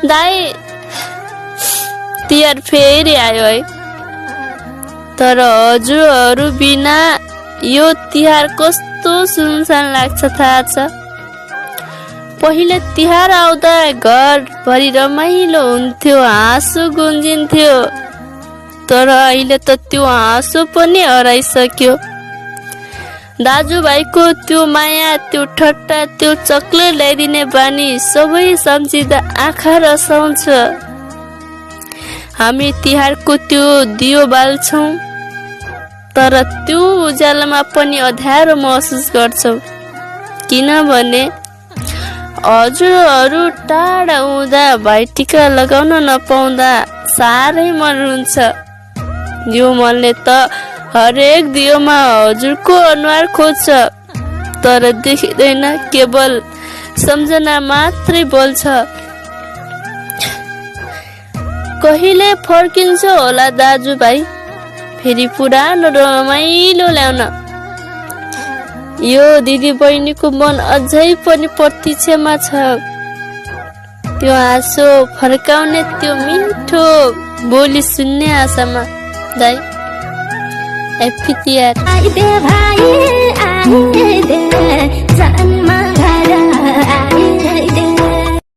दाई तिहार फेरि आयो है, तर हजुरहरू बिना यो तिहार कस्तो सुनसान लाग्छ थाहा छ। पहिले तिहार आउँदा घरभरि रमाइलो हुन्थ्यो, हाँसो गुन्जिन्थ्यो, तर अहिले त त्यो हाँसो पनि हराइसक्यो। दाजुभाइको त्यो माया, त्यो ठट्टा, त्यो चक्लेट ल्याइदिने बानी सबै सम्झिँदा आँखा रसाउँछ। हामी तिहारको त्यो दियो बाल्छौँ, तर त्यो उज्यालोमा पनि अँध्यारो महसुस गर्छौँ, किनभने हजुरहरू टाढा हुँदा भाइटिका लगाउन नपाउँदा साह्रै मन रुन्छ। यो मनले त हरेक दियोमा हजुरको अनुहार खोज्छ, तर देखिँदैन, केवल सम्झना मात्रै बोल्छ। कहिले फर्किन्छ होला दाजुभाइ, फेरि पुरानो रमाइलो ल्याउन। यो दिदी बहिनीको मन अझै पनि प्रतीक्षामा छ, त्यो हाँसो फर्काउने, त्यो मिठो बोली सुन्ने आशामा। दाइ हैप्पी तिहार। आइदे भाइ आइदे जन्म घर आइदे